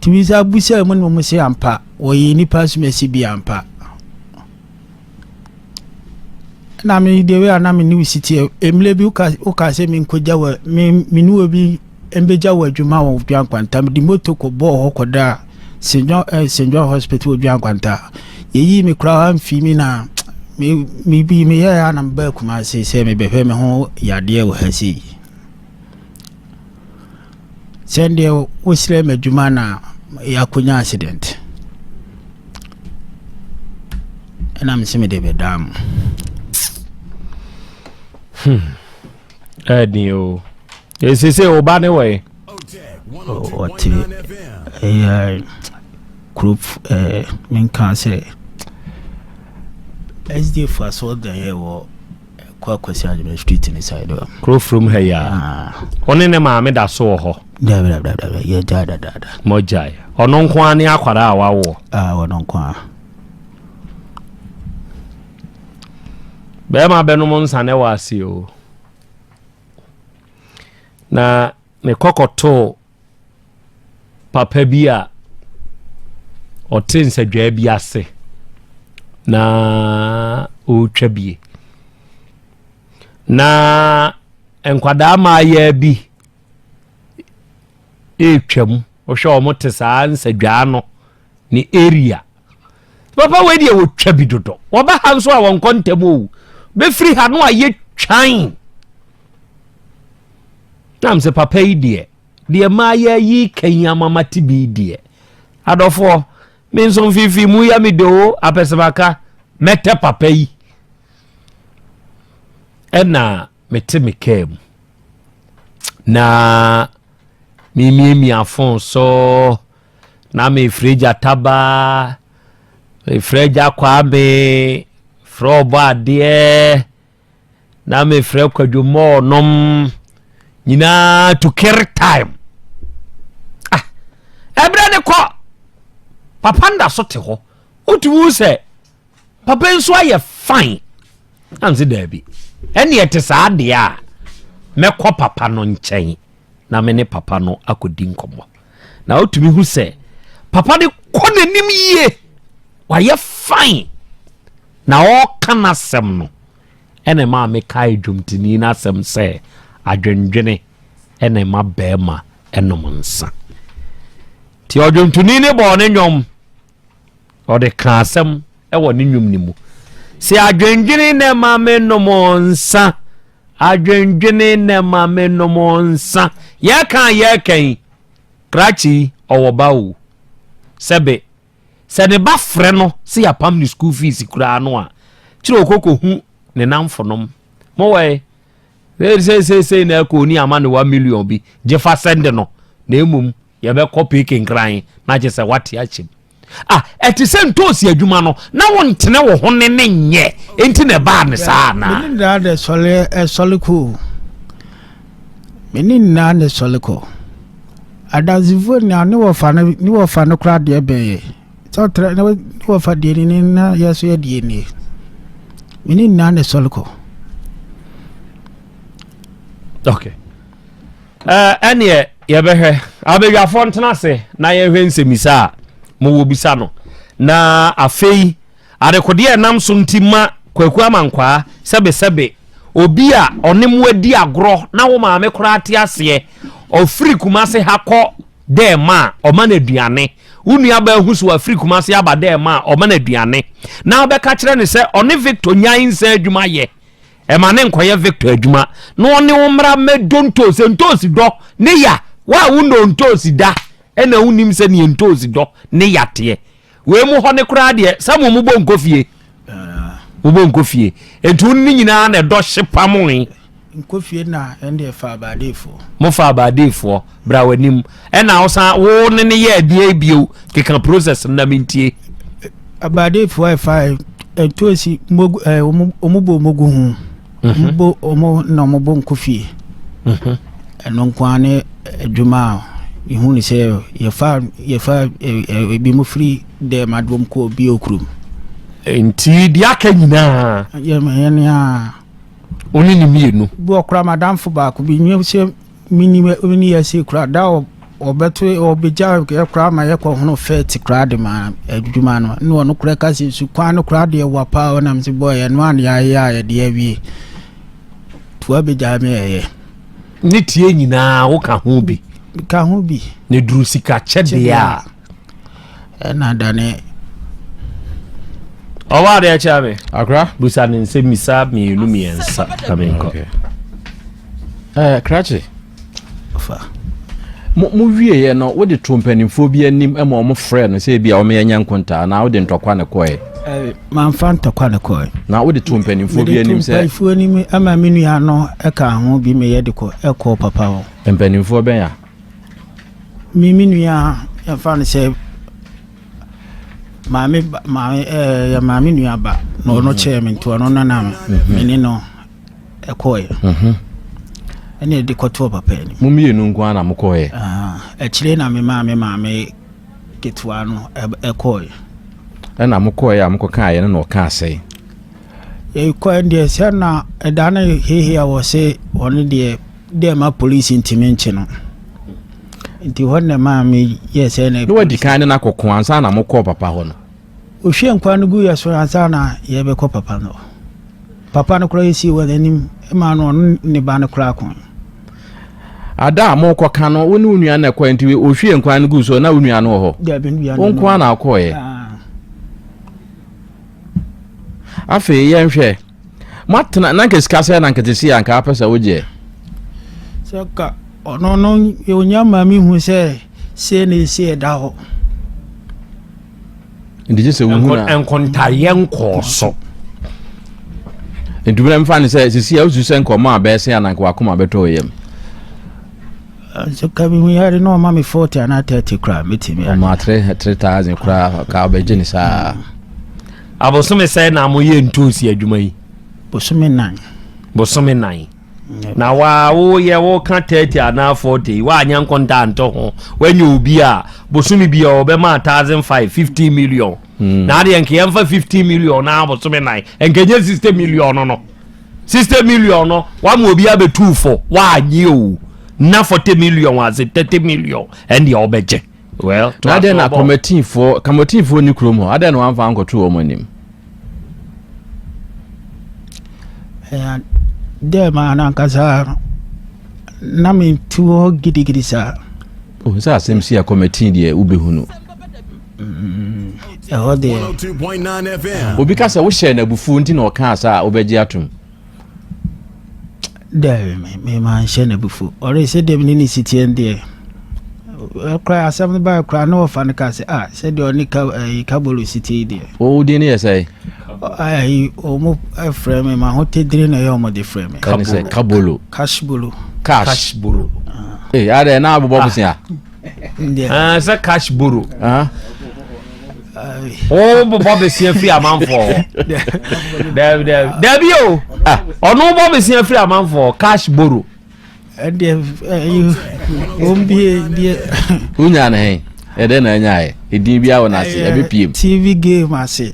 tumi sɛ abusa mu na wɔn sɛ ampa wɔyɛ nipa asomasi bi ampa Na me the way a na me ne wo si teɛ mmerɛ bi woka woka sɛ menkɔgya wɔ me me ne obi mbɛgya wɔ adwuma wɔ Dwankwanta mede moto kɔbɔɔ hɔ kɔdaa St. John eh, St. John Hospital wɔ Dwankwanta yɛyii me koraa amfi me na me me bi meyɛɛ a na mebaa Kumase sɛ mebɛhwɛ me ho yadeɛ wɔ ha sei Sɛdeɛ wosrɛ me adwuma na yɛakɔnya accident. Ɛna mese mede bɛdaa mo. Hmm. Ɛden o. Ɛsese wo ba ne wɔ yi? Ɔte ɛyɛ kuro ɛɛ menka sɛ SDA fo asɔɔdan yɛ wɔ Kɔ Akwasi Adwuma street ne side hɔ. Kuro furum ha yi a. Ɔne ne maame da so wɔ hɔ. Dabi dabi dabi dabi yɛ gyae dadaada. Mo gyae. Ɔno nko ara ne akwadaa a wawoɔ. Ah ɔno nko ara. Bɛrima bɛnom nsa na ɛwɔ ase o. Na mekɔkɔtoo papa bi a ɔte nsadwaa bi ase na ɔretwa bie. Na nkwadaa mmaayaa bi retwam. Wohwɛ wɔn te saa nsadwaa no ne area. Papa wei deɛ wɔtwa bi dodo. Wɔba ha nso a wɔnkɔ ntɛm o. Bɛfiri ha no ayɛ twan. Nam sɛ papa yi deɛ, deɛ mmaayɛ yi kan ama mate bi deɛ. Adɔfoɔ, me nso mfimfini mu yɛ me de o, apɛsɛmaka, mɛtɛ papa yi. Ɛna mete me kaa mu. Na memiamia fon so. Na mefrɛ gyata ba, mefrɛ gya kwame, frɛ ɔbɔ adeɛ, na mefrɛ kwadwo mɔɔ nom nyinaa to kill time. Ah, ɛberɛ ne kɔ, papa nda so te hɔ, wotumi hu sɛ papa nso ayɛ fine. Na mse daabi, ɛne ɛte saa deɛ a, mɛkɔ papa no nkyɛn. na me ne papa no akɔdi nkɔmmɔ. Na wotumi hu sɛ papa no kɔ n'anim yie, wayɛ fine. Na ɔreka n'asɛm no, ɛna ɛmaa mekae dwomtoni no asɛm sɛ adwendwene ɛna ɛma bɛrima ɛnom nsa. Nti ɔdwomtoni no bɔɔ ne nnwom, ɔde ka asɛm ɛwɔ ne nnwom no mu. Sɛ adwendwene na ɛma me nom nsa, Adwendwene na ɛma me nom nsa. Yɛka a yɛka yi, krakye yi, ɔwɔ ba o. Sɛbe, sɛ ne ba frɛ no sɛ yɛapam ne school fees koraa no a, kyerɛ ɔkɔkɔhu ne namfonom. Mowɔ ɛ, seeseesei na ɛkɔ oni ama ne 1 million bi, gye fa sɛnde no, na mmom yɛbɛkɔ peke nkran na gye sɛ wate akyɛm. Ah, ɛte sɛ ntoosi adwuma no, na wontene wo ho ne ne nyɛ, enti na ɛbaa ne saa anaa? Me ne nyinaa na ɛsɔre ɛsɔre kɔ o. Me ne nyinaa na ɛsɔre kɔ. Adansifoɔ nyinaa ne wɔfa no ne wɔfa no koraa deɛ bɛn yɛ. Sɛ ɔtrɛ ne wɔfa deɛ ni ne na yɛ so yɛ deɛ nie. Me ne nyinaa na ɛsɔre kɔ. Okay. Ɛneɛ yɛbɛhwɛ abadwafoɔ ntena ase na yɛhwɛ nsɛmmisa a mowɔ bisa no na afei adekodeɛ ɛnam so nti ma Kwaku Amankwaa sɛbesɛbe obi a ɔne mo adi agorɔ na wo maame koraa te aseɛ ɔfiri Kumase ha kɔ dɛ ma a ɔma no aduane wo nuabaa hu so afiri Kumase aba dɛ ma a ɔma no aduane na wobɛka kyerɛ no sɛ ɔne Victor nyae nsa adwuma yɛ Ɛma ne nkɔyɛ Victor adwuma na ɔne wo mmra mmɛdɔ ntoosi. Ntoosi dɔ ne ya. Wo a wonnɔ ntoosi da ɛna wonnim sɛdeɛ ntoosi dɔ ne ya teɛ. Wei mu hɔ ne koraa deɛ sɛ mo mobɔ nkɔ fie. Mobɔ nkɔ fie. Nti wo ne nyinaa na ɛdɔ hye pamoe. Nkɔ fie na ɛndeɛ fa abaadeefoɔ. Mo fa abaadeefoɔ bra w'anim. Ɛna wosan wo ne ne yɛ adeɛ bio keka process no na mentie. Abaadeefoɔ a ɛfa ntoosi mogu ɛɛ wɔn wɔn bɔ mogu ho. Wɔn bɔ wɔn na wɔn bɔ nkɔ fie. Ɛno nko ara ne adwuma a mehu ne sɛ yɛfa yɛfa ebi mo firi dɛm adoom kɔ bio kurom. Nti deɛ aka nyinaa. Yɛ yɛn a. Wo ne ne mmienu. Bi wɔ koraa madamfo baako bi nyɛ sɛ mini mini yɛ se koraa da ɔbɛto ɔbɛgya yɛ koraa ma yɛkɔ hono fɛt koraa de ma adwuma no ne ɔno koraa ka sɛ su kwan no koraa deɛ wa paa ɔnam sɛ bɔɔ yɛ no a ne yɛayɛ a yɛde awie toa bɛgya me ɛyɛ. Ne tie nyinaa woka ho bi. Ka ho bi. Ne duru sika kyɛdeɛ a. Ɛna dane. Ɔwɔ adeɛ kyerɛ me. Akora. Busa ne nsɛm misa mmienu mmiɛnsa na menkɔ. Okay. Eh, krakye. Fa. Mo mo wieɛ no wode too mpanimfoɔ bi anim ma wɔn frɛɛ no sɛ ebia wɔn yɛnyɛ nkontaa anaa wode ntɔkwa na ɛkɔɛ? Mamfa ntɔkwa na ɛkɔɛ. Na wode too mpanimfoɔ bi anim sɛ. Mede too mpanimfoɔ anim ama me nua no ɛka ho bi meyɛ de kɔ ɛkɔɔ papa hɔ. Mpanimfoɔ bɛn a? Me me nua yɛmfa no sɛ maame maame ɛɛ yɛ maame nua ba na ɔno mhm. kyɛɛ me nti ɔno nana mhm. me ne no ɛkɔɛ mhm. ɛne ɛde kɔtoɔ papa anim. Mo mmienu nko ara na mokɔɛ? Akyire na me maame maame ketewa no ɛkɔɛ. Ɛna mokɔɛ a mokɔkaeɛ no na ɔkaa sɛn? Yɛkɔɛ deɛ sɛ na ɛda no hehe a wɔ se ɔno deɛ dɛ ma polisi ntumi nkye no nti hɔ na maa me yɛ sɛ na. Na wadi kan ne no akɔko ansa na mokɔɔ papa hɔ no. Ohwie nkwa no gu yɛ so ansa na yɛbɛkɔ papa no hɔ. Papa no koraa yɛsii wɔ n'anim maa no ɔno ne ba no koraa ko. Ada a mokɔka no wo ne wo nua na ɛkɔɛ nti ohwie nkwa no gu so na wo nua no wɔ hɔ? Dabi nua no. Wo nko ara na akɔɛ. Afei yɛnhwɛ. Moatena na nka sika sɛ na nka te si a nka apɛ sɛ wogyeɛ. Sɛ ka ɔno no onya ma me hu sɛ sei na esi ɛda hɔ. Nti gye sɛ wohu na. Nkontayɛ nkɔɔ so. Nti bena mfa ne sɛ sisi a wosu sɛ nka ɔma abɛɛ sɛ ananka wakoma bɛtɔ wo yam. Nso ka mehu yare na ɔma me 40 anaa 30 koraa mɛtumi. Ɔma 3000 koraa ka wobɛgye ne saa. Abosome sɛn na moyɛ ntoosi adwuma yi? Bosome nan. Bosome nan. Na waa woyɛ woka 30 anaa 40 yi woanyɛ nkonta anto ho woanya obi a bosome bi a ɔbɛma 1005 15 million. Hmm. Na adeɛ nka yɛmfa 15 million na bosome nan nka nyɛ 60 million no no. 60 million no wama obi abɛtu fo woanye o na 40 million ase 30 million ɛndeɛ ɔbɛgye. Well, na adɛn na kɔmɛtiifoɔ kɔmɛtiifoɔ ni kurom hɔ adɛn na wɔamfa ankɔto wɔn anim. Dɛ maa nankasa na mente hɔ gidigidi saa. Ohun sɛ asɛm si a kɔmɛtii deɛ wobɛhunu. Mm, ɛhɔ deɛ. Obi ka sɛ wohyɛɛ no abufuo nti na ɔkaa saa a wobɛgye atom. Daabi, me me manhyɛ no abufuo. Ɔre sɛdeɛ me ne no si teɛ no deɛ, koraa asɛm no baeɛ koraa na wɔfa no kaa sɛ ah sɛdeɛ ɔne ka ɛyi kabolo si teɛ yi deɛ. Wo din no yɛ sɛn? Ɛyi wɔn frɛ me ma ho tedire na ɛyɛ wɔn de frɛ me. Ɛne sɛ kabolo. Cash bolo. Cash bolo. Ee adɛ na abobɔ bosia. Ah, sɛ cash boro wo bobɔ besia firi amanfoɔ hɔ dabi dabi dabi o ah, ɔno bɔ besia firi amanfoɔ cash boro wonya ne he ɛdɛ na anyaɛ ɛdin biara wɔ n'ase ɛbɛpiem tv game ase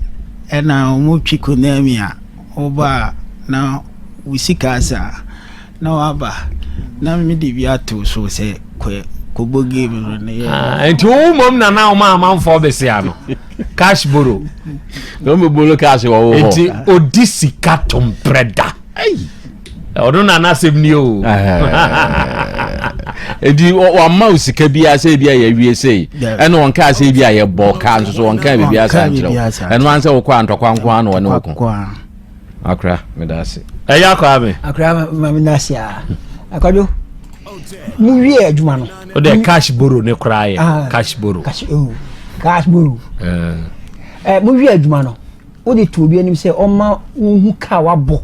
ɛna ɔmo twi konami a woba a na wo sika asa Na waba na me de bi ato so sɛ kɔ kɔbɔ game no ne yɛ. Ah, nti wo mmom na na ɔma amanfoɔ besia no cash boro. Na ɔmo bolo cash wɔ wo hɔ. Nti odi sika tomprɛ da. Ɔno na n'asɛm ni o. Nti wama wo sika bi sɛ ebi a yɛawie sei ɛna wɔn kaa sɛ ebi a yɛbɔ kaa nso so wɔn kaa biribi asa nkyerɛ wo ɛno ansɛ wokɔ antɔkwa nko ara na wɔne wo ko. Akora, meda ase. Ɛyɛ akora me. Akora ma meda ase a. Akwadwo, mu wie adwuma no. O de cash borrow ne koraa yɛ. Ah, cash borrow. Cash oh, cash borrow. Eh, eh mu wie adwuma no. O de to obi anim sɛ ɔma wohu kaa wabɔ.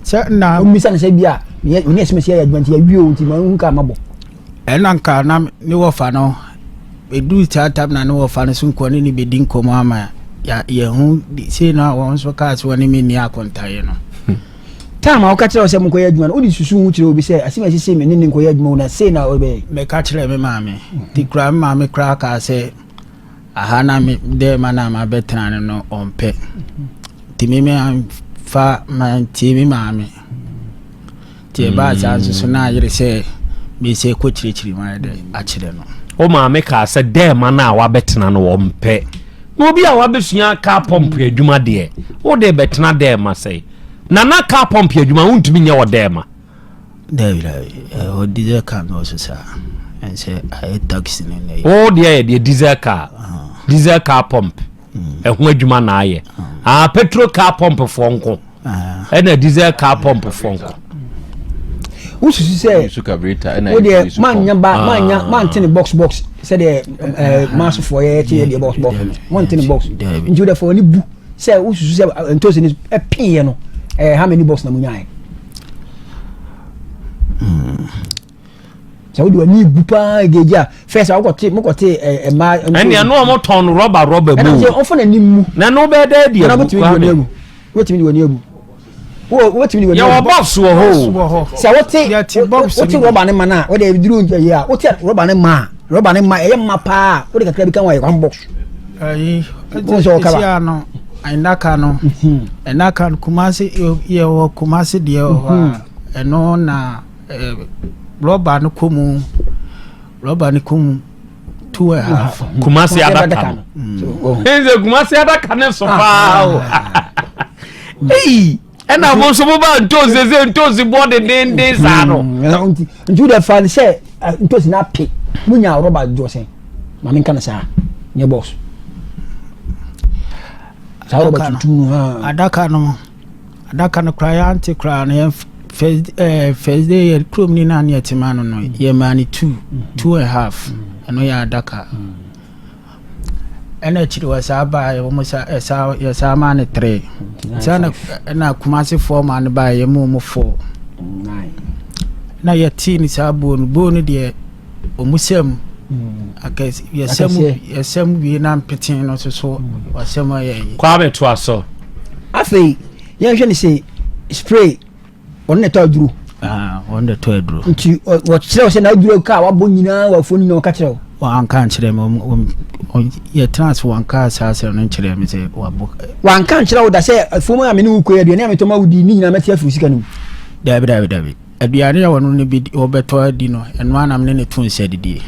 Sɛ na. Ommisa ne sɛ bi a me ne ɛsɛ mesi ayɛ adwuma nti yɛwie o nti ma wohu kaa mabɔ. Ɛna nka na ne wɔfa no ɛduu saa tam na ne wɔfa no so nkɔ ne ne bɛdi nkɔmmɔ ama yɛho sei na wɔn nso kaa sɛ wɔne me nni akontaeɛ no. Time a woka kyerɛ wo sɛ monkɔyɛ adwuma no wode susu ho kyerɛ obi sɛ asɛm a ɛsɛ me ne ne nkɔyɛ adwuma wo na sei na ɔbɛyɛ. Meka kyerɛ me maame nti koraa me maame koraa kaa sɛ aha na me dɛ ma na mabɛtena no no ɔmpɛ nti me mamfa mantie me maame. Nti ɛbaa saa nso so na ayere sɛ mesɛ kɔ kyerɛkyerɛ mu ayɛ dɛ akyerɛ no. Wo maame kaa sɛ dɛɛma no a wabɛtena no wɔmpɛ. Na obi a wabɛsua car pump adwuma deɛ, wode bɛtena dɛɛma sɛe. Na na car pump adwuma wontumi nyɛ wɔ dɛɛma. Daabi daabi, ɛhɔ diesel car na ɔso saa. Ɛnsɛ ayɛ taxi no na ɛyɛ. Wo deɛ yɛ deɛ diesel car, diesel car pump. ɛho adwuma na ayɛ ah petrol car pump foɔ nko ɛna diesel car pump foɔ nko. Wosusu sɛ Use carburetor ɛna wo deɛ use manya pump. ba manya mante ne box box sɛdeɛ ɛɛ maasofoɔ yɛ te yɛ deɛ box box no mante ne box Dabi. nti wo deɛ fɔ w'ani bu sɛ wosusu sɛ ɛ, ntoosi no ɛpeeɛ no ɛɛ how many box na mo nyaeɛ? Sɛ wode w'ani bu paa gauge a first a wokɔte mokɔte ɛ mmaa Ɛnneɛ no ɔmo tɔn rɔba rɔba ɛna mu sɛ ɔmfa n'anim mu na ɛno bɛyɛ dɛ de ɛna abu wobɛtumi de w'ani Kwame agu wobɛtumi de w'ani agu wo wobɛtumi de w'ani yɛwɔ agu box wɔ hɔ Box o wɔ hɔ. sɛ wote Yɛte box wote no bi. rɔba ne ma no a wode duru yɛ a wote rɔba ne ma a rɔba ne ma ɛyɛ ma paa a wode kakra bi ka ho a yɛ one box Ayi, Wo sɛ ɔka ba. esi ano nnaka no nnaka no Kumasi yɛwɔ Kumasi deɛ wɔ hɔ a ɛno na eh, rɔba no kɔ mu rɔba no kɔ mu 2.5. Kumasi adaka no ɛnsɛ Kumasi adaka ne so paa o eyi ɛna mo nso mo ba ntoosi sɛ ntoosi bɔ dendenden saa no nti nti wode fa no sɛ eh, ntosi no ape munya rɔba dodoɔ sɛn ma menka no saa nyɛ box saa rɔba Adaka no. tuntum no ha Adaka no adaka no koraa yɛante koraa no yɛn first eh, first day yɛ kurom ni na ne yɛte ma no no yɛmaa no 2, 2.5 ɛno yɛ adaka ɛna akyiri wɔ saa baa yɛ wɔn sa ɛsa yɛsaa maa no three saa na ɛna Kumasefoɔ maa no baa yɛ mu wɔn four nine na yɛtee ne saa buo no buo no deɛ ɔmu sɛm akɛse yɛsɛm Akɛseɛ. Yɛsɛm wie na mpeten no nso so wasɛm ayɛ yi. Kwame toa so. Afei yɛnhwɛ ne sɛ spray ɔno na ɛtɔ aduro. Ah, wɔn de tɔ aduro. Nti wɔkyerɛ wo sɛ n'aduro ka a wabɔ nyinaa wɔ afuo no nyinaa wɔka kyerɛ wo? Wɔanka nkyerɛ me, yɛtena ase wɔnka saa asɛm no nkyerɛ me sɛ wabɔ. Wanka nkyerɛ wo da sɛ afuo mu a me ne wo kɔ yi aduane a metɔ ma wo di ne nyinaa mɛte afiri wo sika no mu? Dabi dabi dabi. Aduane a wɔno no bi wɔbɛtɔ adi no ɛno ara na me ne no to nsa didie.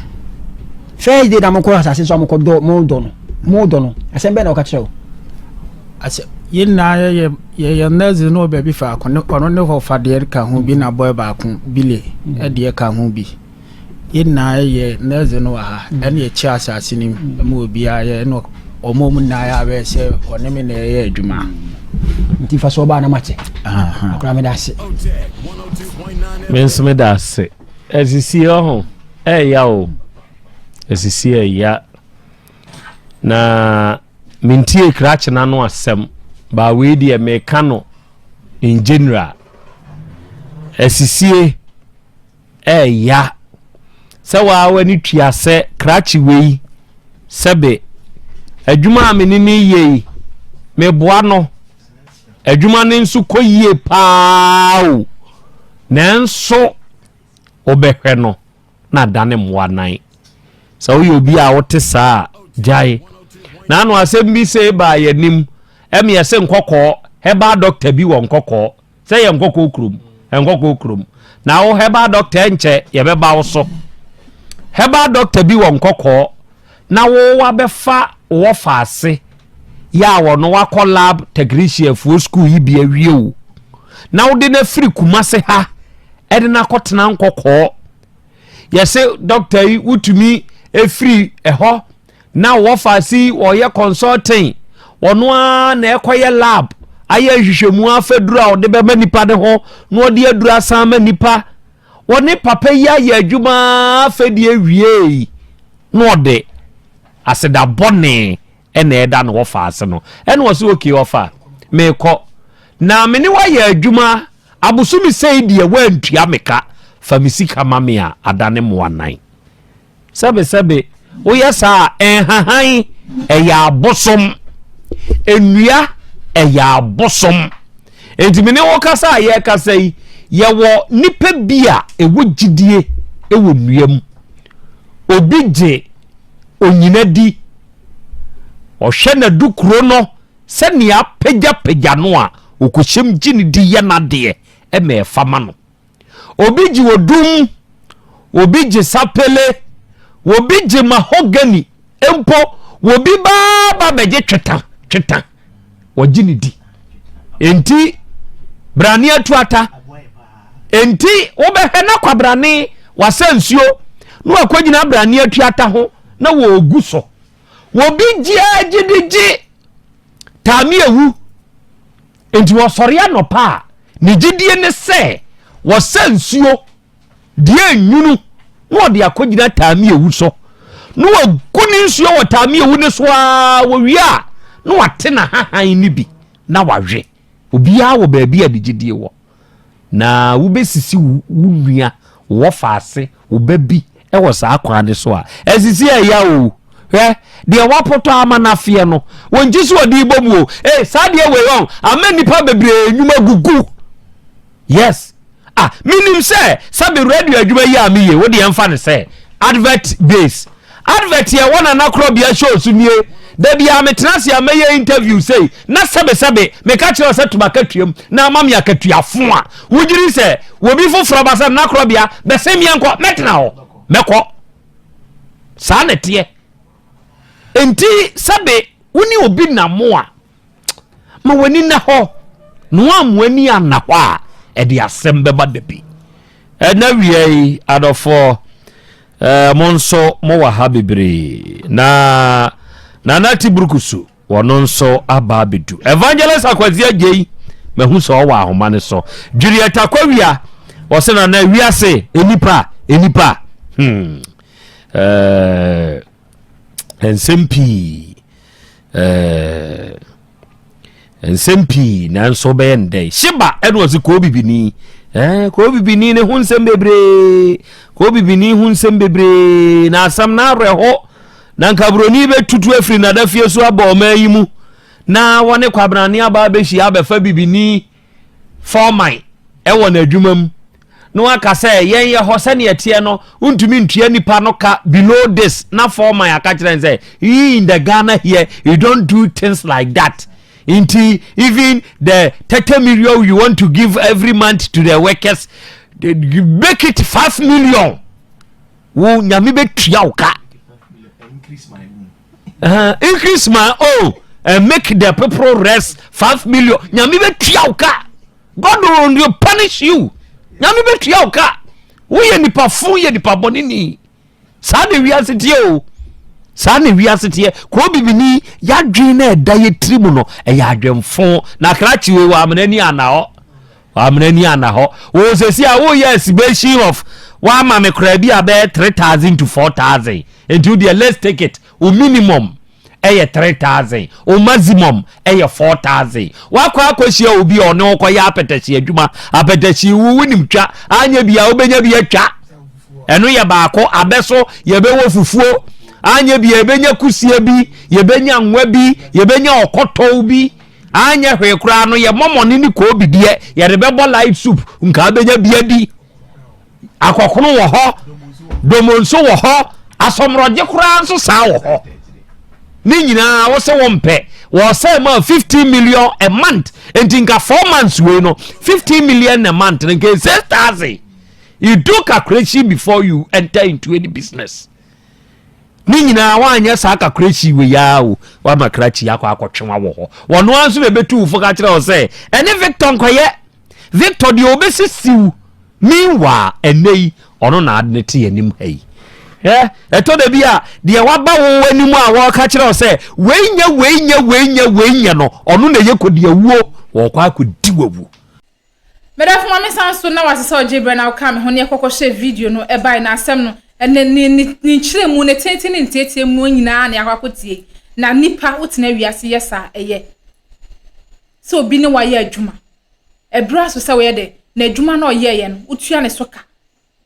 First day na mokɔ asase so a mokɔ dɔ mo dɔ no mo dɔ no asɛm bɛn na ɔka kyerɛ wo? Asɛ yɛn nyinaa yɛyɛ yɛyɛ nurse no wɔ baabi faako ne ɔno ne hɔ deɛ ka ho bi na boy baako bile ɛdeɛ ka ho bi yɛn nyinaa yɛyɛ nurse no wɔ ha ɛna yɛkyɛ asase no mu ma obiara yɛ ɛna wɔn a wɔn nyinaa yɛ abɛyɛ sɛ ɔne me na ɛyɛ adwuma. Nti fa so ɔbaa na makyɛ akora meda ase. Me nso meda ase. Asisi ɔho ɛya o. Asisi ɛya. Na mentie krakye no ano asɛm baa wei deɛ meka no in general. Asisie ɛɛya sɛ waa w'ani tua sɛ krakye wei sɛbe adwuma a me ne no yɛ yi meboa no adwuma no nso kɔ yie paa o nanso wobɛhwɛ no na adane mmoa nan sɛ woyɛ obi a wote saa a gyae na ano asɛm bi sɛ baa yɛnim ɛmeɛ sɛ nkɔkɔɔ herbal doctor bi wɔ nkɔkɔɔ Sɛ yɛ nkɔkɔɔ kurom, nkɔkɔɔ kurom. Na wo herbal doctor nkyɛ yɛbɛba wo so. Herbal doctor bi wɔ nkɔkɔɔ na wo wabɛfa wɔ faase yɛ a wɔno wakɔ lab technician foɔ school yi bi awie o. Na wode no afiri Kumase ha ɛde no akɔtena nkɔkɔɔ. Yɛse doctor yi wotumi efiri ɛhɔ Na wɔfa si wɔyɛ consulting, ɔno ara na ɛkɔyɛ lab ayɛ nhwehwɛmu afaduru a ɔde bɛma nipa ne ho na ɔde aduru asan ma nipa. Wɔne papa yi ayɛ adwuma afɛdeɛ wiei na ɔde aseda bɔne ɛna ɛda no wɔfa ase no ɛna ɔsɛ okay ɔfa mekɔ na me ne wayɛ adwuma abosome sei deɛ woantua me ka fa me sika ma me a adane mmoa nan. Sɛbesɛbe, woyɛ saa a, nhahan ɛyɛ abosom, nnua ɛyɛ abosom. Enti me ne wo kasa a yɛrekasa yi, yɛwɔ nnipa bi a ɛwɔ gyidie wɔ nnua mu. Obi gye onyina di, ɔhwɛ n'adukuro no sɛnea apagyapagya no a, ɔkɔhyɛm gye ne di yɛ n'adeɛ ma ɛfa ma no. Obi gye odum, obi gye sapele, obi gye mahogany, mpo obi baa ba bɛgye tweta tweta, wɔgye ne di. Enti brane atu ata. Enti wobɛhwɛ na kwabrane wasa nsuo na wakɔgyina brane atu ata ho na wɔgu so. Obi gye gye de gye taame ewu. Enti wɔsɔre anɔpa a, ne gyidie ne sɛ wɔsa nsuo. Deɛ nwunu na ɔde akɔgyina taamiewu so na wagu ne nsuo wɔ taamiewu no so ara wɔwie a na wate n'ahahan no bi na wawe. Obiara wɔ baabi a ne gyidie wɔ. Na wobɛsisi wo nua, wo wɔfaase, wo ba bi wɔ saa kwan no so a, ɛsisi ɛya o. Hwɛ, deɛ wapotɔ ama no afeɛ no, wɔngye so ɔde bɔ mu o. Ee, saa deɛ wei ɔn, ama nnipa bebree nnwuma gugu. Yes. Ah, menim sɛ sɛbe radio adwuma yi a meyɛ, wo deɛ mfa no sɛ advert base. Advert yɛ wɔ Nana Korɔbea show so nie. Da biara metena ase a mɛyɛ interview sei na sɛbe sɛbe meka kyerɛ wo sɛ to m'akatua mu na ama me akatua fo a, wogyiri sɛ obi foforɔ ba sɛ Nana Korɔbea bɛsɛn me ankɔ, mɛtena hɔ, mɛkɔ. Saa na ɛteɛ. Enti sɛbe wo ne obi nam a, Ma w'ani nna hɔ, na woamma w'ani anna hɔ a, ɛde asɛm bɛba da bi. Ɛna wia yi, adɔfoɔ, eh, mo nso mowɔ ha bebree. Na Nana Tiburukusu, wɔno nso aba abɛdu. Evangelist Akwasi Agyei, mahu sɛ ɔwɔ ahoma no so. Juliet Akwawia, ɔsɛ Nana wiase, enipa, enipa. Hmm. Eh, nsɛm pii. Eh, nsɛm pii nanso wobɛyɛ no dɛn sheba ɛna ɔse kɔɔ bibini eh, kɔɔ bibini ne ho nsɛm bebree kɔɔ bibini ho nsɛm bebree na asɛm no awerɛho na nka buroni bɛtutu afiri nadafie so abɔ ɔma yi mu na wɔne kwabrane aba abɛhyia abɛfa bibini foreman wɔ n'adwuma mu na waka sɛ yɛn yɛ hɔ sɛnea ɛteɛ no wontumi ntua nipa no ka below this na foreman aka kyerɛ sɛ you in the Ghana here you don't do things like that nti even the 30 million you want to give every month to the workers make it 5 million wo nyame bɛtua wo ka increase my own and make the people rest 5 million nyame bɛtua wo ka god will punish you nyame bɛtua wo ka woyɛ nipa fo yɛ nipa bɔne ni saa na wiase teɛ o saa na wiase teɛ kuro bibini yɛadwen na ɛda yɛ tiri mu no ɛyɛ adwenfo na krakye wei wɔ amena ni ana hɔ Wamena ni ana hɔ. Wo sɛsi a woyɛ estimation of wama me koraa bi a bɛyɛ 3000 to 4000. Nti wo deɛ let's take it. Wo minimum ɛyɛ 3000. Wo maximum ɛyɛ 4000. Wakɔ akɔhyia obi a ɔne wo kɔyɛ apɛtɛhye adwuma. Apɛtɛhye wo wonim twa. Anyɛ bi a wobɛnya bi atwa. Ɛno yɛ baako. Abɛ so yɛbɛwɔ fufuo. Anyɛ bi a yɛbɛnya kusie bi, yɛbɛnya nwa bi, yɛbɛnya ɔkɔtɔw bi. Anyɛ hwee koraa no yɛ mɔmɔne ne koobi deɛ yɛde bɛbɔ light soup nka bɛnya bi adi. Akɔkono wɔ hɔ, domo nso wɔ hɔ, asɔmorɔgye koraa nso saa wɔ hɔ. Ne nyinaa wo sɛ wɔmpɛ wɔsɛ ma 15 million a month nti nka 4 months wei no 15 million a month no nka 6000 you do calculation before you enter into any business. Ne nyinaa woanyɛ saa kakrakyi wei ara o, woama krakyi akɔ akɔtwe wa wɔ hɔ. Wɔno ara nso na ɛbɛtu wo fo ka kyerɛ wo sɛ, ɛne Victor nkɔyɛ. Victor deɛ ɔbɛsisi wo. Meanwhile, ɛnnɛ yi, ɔno na ade no te anim ha yi. Hwɛ, ɛtɔ da bi a, deɛ waba wo anim a wɔreka kyerɛ wo sɛ, wei nyɛ, wei nyɛ, wei nyɛ, wei nyɛ no, ɔno na ɛyɛ kɔdiawuo, wɔrekɔ akɔdi w'awu. Medafo ma me san so na wase sɛ ɔgye berɛ na wokaa me ho ne yɛkɔkɔ hyɛɛ video no ɛbae na asɛm no ne ne ne ne nkyerɛmu ne tenten ne ntiatia mu nyinaa na yɛakɔ akɔtie na nipa wotena wiase yɛ saa ɛyɛ sɛ obi ne wayɛ adwuma ɛberɛ aso sɛ woyɛ dɛ na adwuma no ɔyɛɛyɛ no wotua ne so ka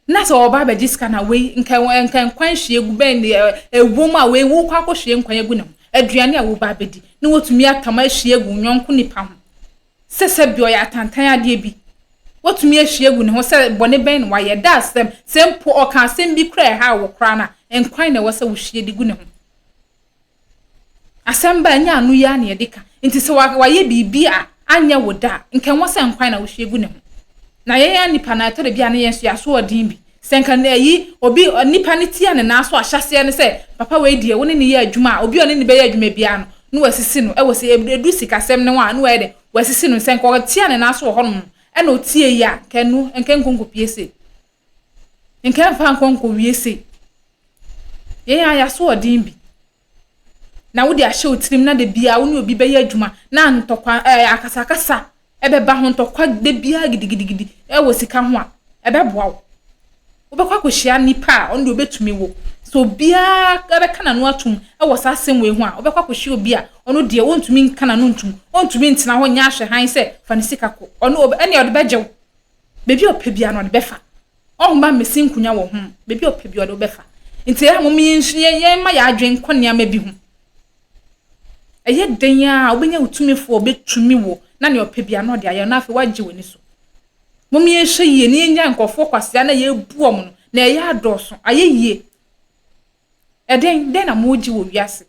na sɛ ɔba abɛgye sika na wei nka nka nkwan hwie gu bɛn ne ɛwom a wei wokɔ akɔhwie nkwan agu ne ho aduane a woba abɛdi na wotumi atam ahwie agu nyɔnko nipa ho sɛ sɛbi ɔyɛ atantan adeɛ bi. Watumi ahwie agu ne ho sɛ bɔne bɛn na wayɛ. Da asɛm, sɛ mpo ɔka asɛm bi koraa a ɛhaw wo koraa no a, nkwan na ɛwɔ sɛ wohwie de gu ne ho. Asɛm ba a, ɛnyɛ ano yi ara na yɛde ka. Nti sɛ wayɛ biribi a anyɛ wo dɛ a, nka ɛwɔ sɛ nkwan na wohwie gu ne ho. Na yɛn ara nnipa no, ɛtɔ da bi a na yɛn nso yɛn asoɔden bi. Sɛ nka ayi, obi, nipa no tia ne nan so ahyɛaseɛ ne sɛ, papa wei deɛ wo ne no yɛ adwuma a, obi a ɔne no bɛyɛ adwuma biara no, na wasisi no, ɛwɔ sɛ ɛdu sikasɛm no ho a, na wayɛ dɛn, wasisi no. Sɛ nka ɔtia ne nan so wɔ hɔnom no, ɛna ɔtie yi a, nka ɛno, nka ɛnkɔ nkɔpie sei. Nka ɛmfa nkɔ nkɔwie sei. Yɛn ara yɛasoɔden bi. na wode ahyɛ wo tirim na da biara wo ne obi bɛyɛ adwuma na ntɔkwa ɛɛ akasakasa ɛbɛba ho ntɔkwa da biara gidigidigidi ɛwɔ sika ho a, ɛbɛboa wo. Wobɛkɔ akɔhyia nipa a ɔno deɛ ɔbɛtumi wo. Sɛ obiara bɛka n'ano atom wɔ saa asɛm wei ho a, wobɛkɔ akɔhyia obi a ɔno deɛ ɔntumi nka n'ano ntom, ɔntumi ntena hɔ nyɛ ahwɛhan sɛ fa ne sika kɔ. Ɔno, ɛnneɛ ɔde bɛgye wo. Baabi a ɔpɛ biara no ɔde bɛfa. Ɔmma mmɛsi nkonnwa wɔ ho. Baabi a ɔpɛ biara ɔde wo bɛfa. Nti ɛyɛ a mom yɛmma yɛn adwene nkɔ nneɛma bi ho. Ɛyɛ dɛn ara a wobɛnya wo tumifoɔ a ɔbɛtumi wo na nea ɔpɛ biara na ɔde ayɛ wo na afei woagye w'ani so. Mom yɛnhwɛ yie na yɛnnyae nkurɔfoɔ kwasea na yɛbu wɔn no na ɛyɛ adɔɔso. Ayɛ yie. Ɛdɛn? Dɛn na moregye wɔ wiase?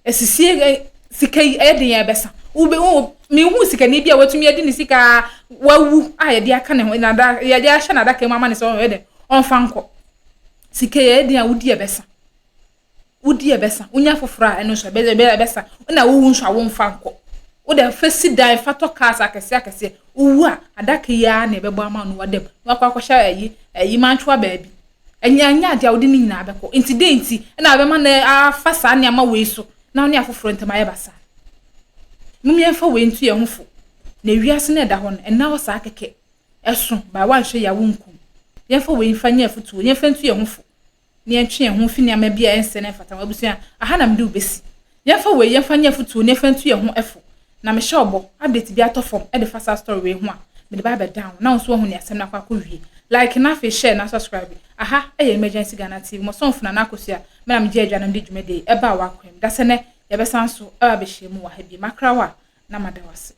Asisie ɛ sika yi ɛyɛ den a ɛbɛsa. Wobɛ wo mehu sikani bi a watumi adi ne sika wawu a yɛde aka ne ho na yɛde ahyɛ n'adaka mu ama ne sɛ ɔyɛ dɛn ɔmfa nkɔ. Sika yi ɛyɛ den a wodi ɛbɛsa. Wodi ɛbɛsa. Wonya foforɔ a ɛno nso ɛbɛ ɛbɛsa. Na wowu nso a womfa nkɔ. Wode fa si dan fa tɔ cars akɛseɛ akɛseɛ. Wowu a adaka yi ara na ɛbɛbɔ ama no wadam na wakɔ akɔhyɛ ayi ayi mantwoa baabi. Ɛnyɛ ɛnyɛ adeɛ a wode ne nyinaa bɛkɔ. Nti dɛn nti na wobɛma no afa saa nneɛma wei so na wo ne afoforɔ ntam ayɛ basaa? Mom yɛmfa wei nto yɛn ho fo. Na wiase no a ɛda hɔ no, ɛnna hɔ saa kɛkɛ. Ɛso, but woanhwɛ yie a wonkum. Yɛmfa wei mfa nyɛ afotuo, yɛmfa ntu yɛn ho fo. na yɛntwe yɛn ho mfi nneɛma bi a ɛnsɛ na ɛmfata ho. Abusua, aha na mede wo besi. Yɛmfa wei, yɛmfa nyɛ afotuo na yɛmfa ntu yɛn ho fo. Na mehyɛ wo bɔ, update bi atɔ fam de fa saa story wei ho a, mede ba abɛdan wo na wo nso woahu nea asɛm no akɔ akɔwie. Like na afei share na subscribe. Aha yɛ Emergency Ghana TV, mo somfo Nana Akosua, me na megye adwa na mede dwumadie yi ɛbaa w'akwan mu. Dasɛ nnɛ, yɛbɛsan so aba abɛhyia mu wɔ ha bio. Makra wo a, na mada wo ase.